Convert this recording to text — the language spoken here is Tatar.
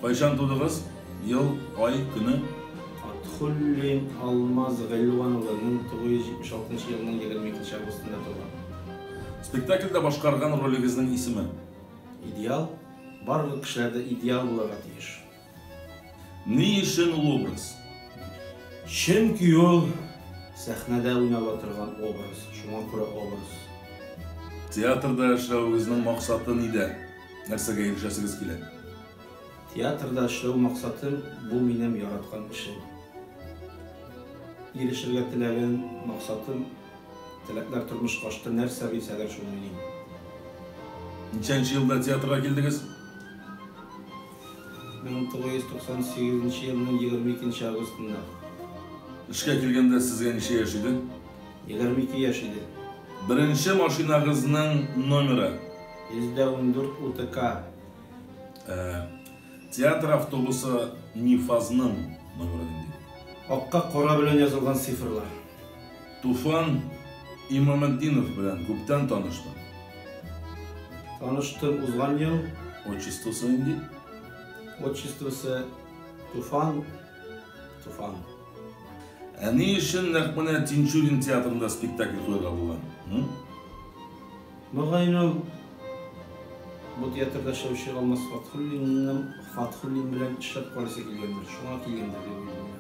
Кайчан тудыгыз? Ел, ай, көне? Фатхуллин Алмаз Гыйльван улы 1976 елның 22 августында туган. Спектакльдә башкарган ролегезнең исеме? Идеал. Барлык кешеләр дә идеал булырга тиеш. Ни өчен ул образ? Чөнки ул сәхнәдә уйнала торган образ, шуңа күрә образ. Театрда эшләвегезнең максаты нидә? Нәрсәгә ирешәсегез килә? Театрда эшләү максатым, бу минем яраткан эшем. Ирешергә теләгән максатым, теләкләр тормышка ашты, нәрсә бирсәләр шуны уйныйм. Ничәнче елда театрга килдегез? 1998 елның 22 августында. Эшкә килгәндә сезгә ничә яшь иде? 22 яшь иде. Беренче машинагызның номеры? 114 УТК. Театр автобусы Нефазның номеры нинди? Акка кара белән язылган цифрлар. Туфан Имаметдинов белән күптән танышмы? Таныштым узган ел. Отчествосы нинди? Отчествосы Туфан. Туфан. Ә ни өчен нәкъ менә Тинчурин театрында спектакль куярга булган? Мөгаен ул бу театрда эшләүче Алмаз Фатхуллинның Фатхуллин белән эшләп карыйсы килгәндер, шуңа килгәндер дип уйлыйм.